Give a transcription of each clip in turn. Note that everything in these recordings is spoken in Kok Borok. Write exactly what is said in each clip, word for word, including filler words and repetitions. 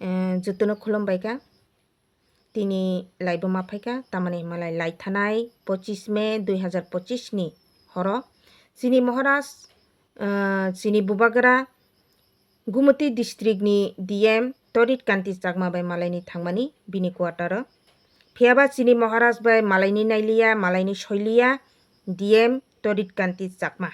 Eh, jotono khulumbai kha. Tini laibo ma phaikha, tamani hwnmalai lai thanai pochis May dui hazar pochis ni horo. Chini Maharaj, eh, chini Bubagra Gumoti district ni D M Torit Kanti Chakma bai malaini thangmani bini quarter o. Phiyaba chini Maharaj bai malaini nailiya, malaini soiliya D M Torit Kanti Chakma.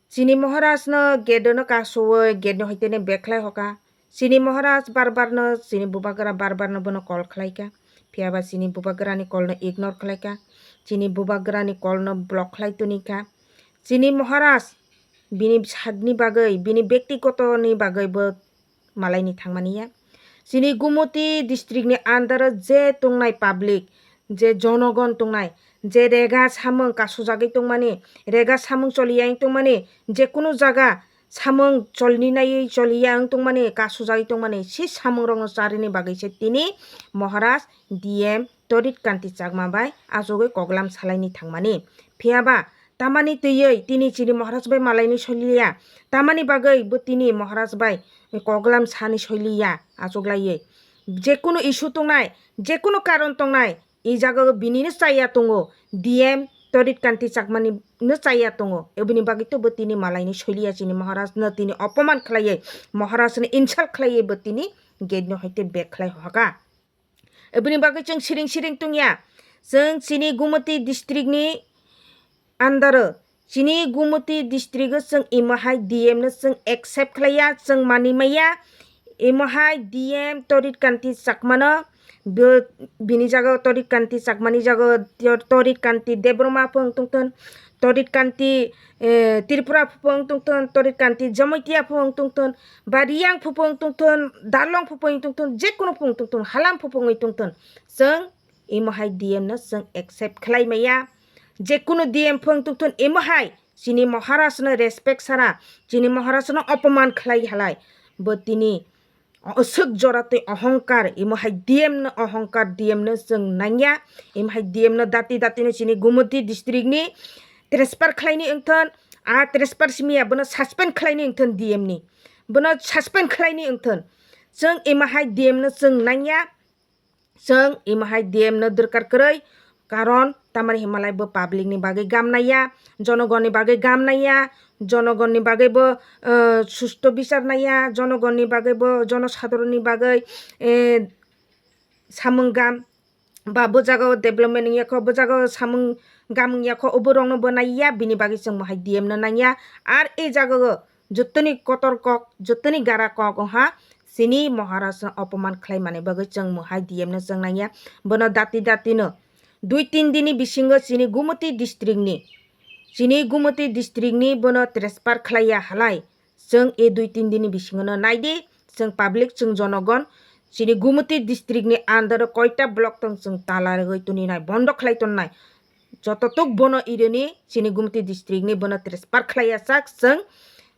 Chini Maharaj no gate no kasowi gate no hoitene bag khlai hoka. Chini Maharaj bar bar no, chini Bubagra bar bar no bono call khlai kha. Phiyaba chini Bubagra ni call no ignore khlai kha. Chini Bubagra ni call no block khlai toni kha. Chini Maharaj bini sakni bagwi, bini bektigoto ni bagwi bo malaini thangmani ya. Chini Gumoti district ni under o je tongnai public, je jonogon tongnai, je rega samung kasujagwi tongmani, rega samung choliya wng tongmani, je kunu jaga samung cholni naiwi choliya wng tongmani, kasujagwi tongmani, si samung rokno charini bagwi se tini Maharaj D M Torit Kanti Chakma bai achugwi koklam salaini thangmani. Phiyaba tamani twiwi tini chini Maharaj bai malaini soiliya, tamani bagwi bo tini Maharaj bai koklam sani soiliya achuklaiwi. Jekunu issue tongnai, jekunu karon tongnai, e jaga o bini no chaya tongo, D M Torit Kanti Chakmani no chaya tongo. Eboni bagwi to bo tini malaini soiliya chini Maharaj no tini opoman khlaiwi, Maharaj no insult khlaiwi bo tini gate no hoite bag khlai hoka. Eboni bagwi chwng siring siring tongya. Chwng chini Gumoti district ni under o, chini Gumoti district o chwng imo hai D M no chwng accept khlaiya, chwng mani maya. Imo hai D M Torit Kanti Chakma no, bo-, bini jaga o Torit Kanti Chakmani jaga o Tor-, Torit Kanti Debbarma phung tongthun, Torit Kanti, eh, Tripura phung tongthun, Torit Kanti Jamatia phung tongthun, ba Riyang phung tongthun, Darlong phung tongthun, jekunu phung tongthun, halam phung tongthun. Chwng imo hai D M no chwng accept khlai maya. Jekunu D M phung tongthun imo hai chini Maharaj no respect sara, chini Maharaj no opoman khlai halai. Bo tini aswk jora tei ohongkar, imo hai D M no ohongkar, D M no chwng nangya, imo hai D M no dati dati no chini Gumoti district ni transfer khlaini wngthun, a transfer simiya bono suspend khlaini wngthun D M ni. Bono suspend khlaini wngthun. Chwng imo hai D M no chwng nangya. Chwng imo hai D M no dorkar kwrwi, karon tamani hwnmalai bo public ni bagwi gam naiya, jonogon ni bagwi gam naiya, jonogon ni bagwi bo, eh, susto bichar naiya, jonogon ni bagwi bo, jonosadharon ni bagwi, eh, samung gam ba bo jaga o development wngya kho, bo jaga o samung gam wngya kho, obo rok no bo naiya, bini bagwi chwng bo hai D M no nangya. Ar e jaga o jottoni kotor kok, jottoni gara kok wngha chini Maharaj no opoman khlai mani bagwi chwng mohai D M no chwng nangya. Bono dati dati no dui tin din ni bisingo chini Gumoti district ni, chini Gumoti district ni bono transfer khlaiya halai. Chwng e dui tin din ni bisingo no naidi, chwng public, chwng jonogon, chini Gumoti district ni under o koita block tong chwng tala rwgwi toni nai, bondo khlai ton nai. Joto tuk bono irini chini Gumoti district ni bono transfer khlaiya sak chwng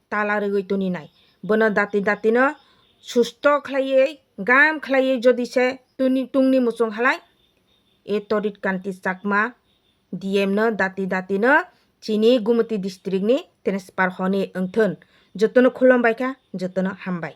tala rwgwi toni nai. Bono dati dati no susto khlaiwi, gam khlaiwi jodi se tuni tungni muchung halai, e Torit Kanti Chakma D M no dati dati no chini Gumoti district ni transfer hwnwi wngthun. Jotono khulumbai kha, jotono hambai.